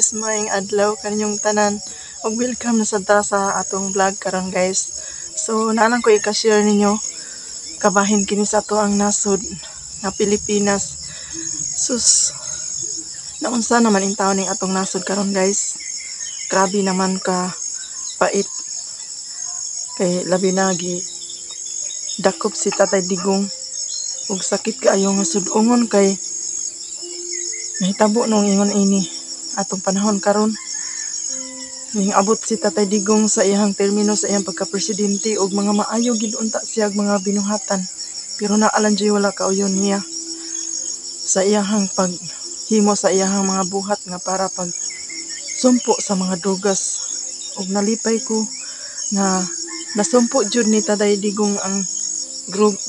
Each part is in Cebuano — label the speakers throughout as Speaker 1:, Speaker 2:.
Speaker 1: Guys, maayong adlaw kaninyong tanan ug welcome na sad ta sa atong vlog karon, guys. So naa lang ko i-share ninyo kabahin kini sa ato ang nasod nga Pilipinas. Sus, naunsa naman intawon ning atong nasod karon, guys? Grabe naman ka pait kay labi na gi dakop si Tatay Digong ug sakit kaayo nga sud-ungon kay nahitabo nung ingon ini atong panahon karon. Ning abot si Tatay Digong sa iyang termino sa iyang pagka-presidente ug mga maayo gid unta siya mga binuhatan, pero naa lang juy wala kauyon niya sa iyahang paghimo sa iyahang mga buhat nga para pag sumpo sa mga drugas. Ug nalipay ko nga nasumpo jud ni Tatay Digong ang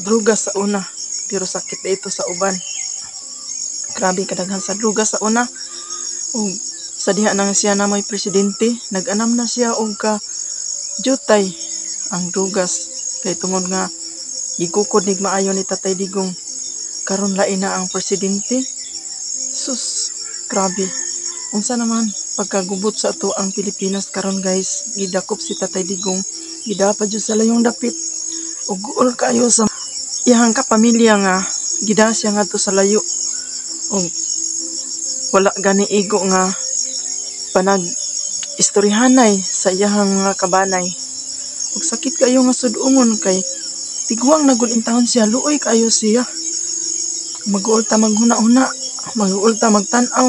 Speaker 1: drugas sa una, pero sakit ito sa uban. Grabe kadaghan sa drugas sa una, ug sa diha nang siya na may presidente, nag-anam na siya og ka jutay ang drugas kay tungod nga gikukod nig maayo ni Tatay Digong. Karon lain na ang presidente. Sus, grabe, unsa naman pagkagubot sa ato ang Pilipinas karon, guys? Gidakop si Tatay Digong, gidapa jud sa layong dapit, ug guol kaayo sa iyang kapamilya nga gida siya ngadto sa layo ug wala gani igo nga panag istoryahanay sa iyahang mga kabanay. Ug sakit kaayo nga sud-ungon kay tiguang na gud intawon siya, luoy kaayo siya. Mag-uol ta maghuna-huna, mag-uol ta magtan-aw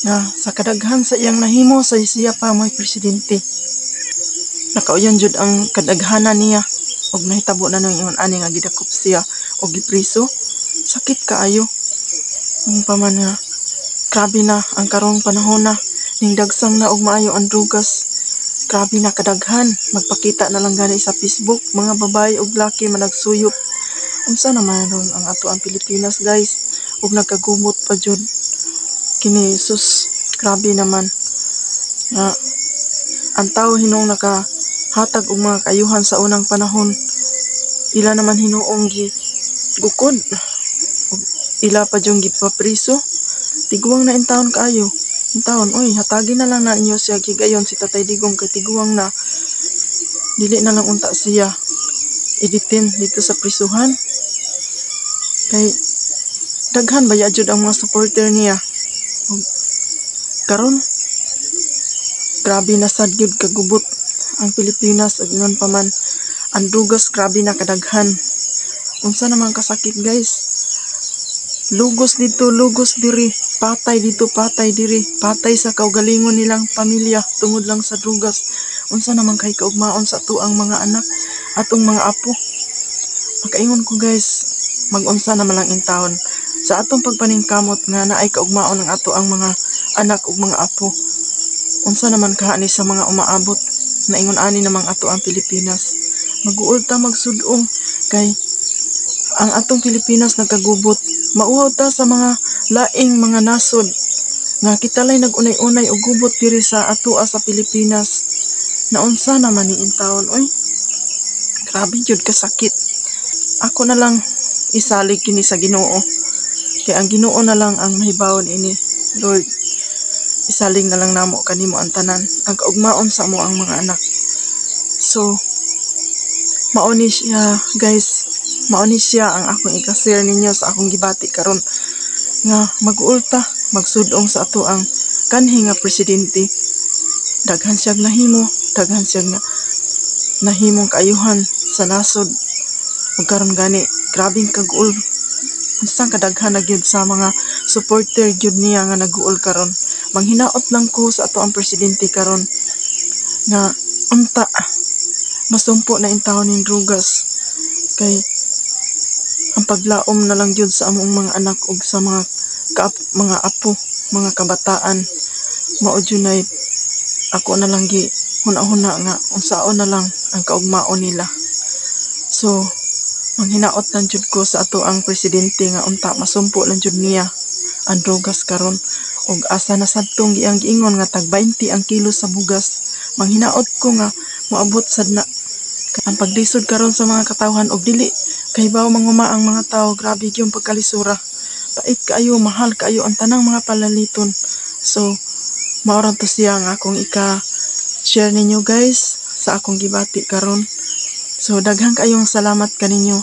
Speaker 1: nga sa kadaghan sa iyang nahimo sa siya pa mo'y presidente, nakauyon jud ang kadaghanan niya, ug nahitabo na nung ingon ani nga gidakop siya og gipriso. Sakit kaayo ang paman nga grabe na ang karong panahon na ning dagsang na og maayo ang drugas. Grabe na kadaghan, magpakita na lang gani sa Facebook, mga babae ug laki managsuyop. Unsa naman ron ang ato ang Pilipinas, guys, ug nagkagumot pa jud kini? Sus, grabe naman nga ang tao hinuong nakahatag og mga kaayuhan sa unang panahon, ila naman hinuong gi gukod ug ila pa jung gipapriso. Tiguang na intawon kaayo intawon. Oy, hatagi na lang na inyo siya gigayon si Tatay Digong kay tiguang na. Dili na lang unta siya i-detain dito sa prisuhan kay daghan baya jud ang mga supporter niya. Ug karon grabe na sad gyud kagubot ang Pilipinas, ug ingon pa man ang drugas grabe na kadaghan. Unsa naman kasakit, guys? Lugos dito, lugos diri, patay dito, patay diri, patay sa kaugalingon nilang pamilya tungod lang sa drugas. Unsa naman kay kaugmaon sa atuang mga anak, atong mga apo? Makaingon ko, guys, magunsa naman lang intawon sa atong pagpaningkamot nga naay kaugmaon ang ato ang mga anak ug mga apo. Unsa naman kahani sa mga umaabot na ingon ani namang ato ang Pilipinas? Maguol ta magsudong kay ang atong Pilipinas nagkagubot. Mauhaw ta sa mga laing mga nasod nga kita lay nag-unay-unay og gubot diri sa atoa sa Pilipinas. Naunsa naman ni intawon, oy? Grabe jud kasakit. Ako na lang isalig kini sa Ginoo kay ang Ginoo na lang ang mahibawon ini. Lord, isalig na lang namo kanimo ang tanan, ang kaugmaon sa amo ang mga anak. So mao ni siya, guys, mao ni siya ang akong ika-share ninyo sa akong gibati karon nga mag-uulta magsudong sa ato ang kanhi nga presidente. Daghan siyang nahimo, daghan siyang nahimong kaayuhan sa nasod, ug karon gani grabing kaguol. Unsang kadaghan na gyud sa mga supporter gyud niya nga naguol karon. Manghinaot lang ko sa ato ang presidente karon nga unta masumpo na intawon ning drugas kay ang paglaom na lang gyud sa among mga anak ug sa mga mga apo, mga kabataan. Mao jud nay ako na lang gi huna-huna nga unsaon na lang ang kaugmaon nila. So manghinaot lang jud ko sa ato ang presidente nga unta masumpo lang jud niya ang drugas karon. Ug asa na sadtong giyang giingon nga tag 20 ang kilo sa bugas, manghinaot ko nga moabot sad na. Ang paglisod karon sa mga katawhan og dili kahibaw manguma ang mga tawo, grabe gyud pagkalisura. Pait kaayo, mahal kaayo ang tanang mga palaliton. So Mao ra to siya ang akong ika-share ninyo, guys, sa akong gibati karon. So daghang kayong salamat kaninyo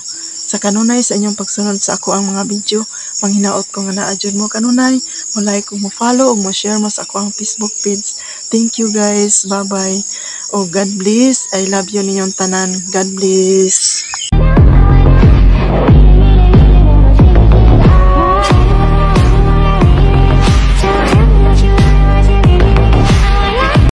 Speaker 1: sa kanunay sa inyong pagsunod sa ako ang mga video. Manghinaot ko nga naa jud mo kanunay mo like ug mo follow ug mo share mo sa ako ang Facebook page. Thank you, guys. Bye bye. Oh, God bless. I love you ninyong tanan. God bless.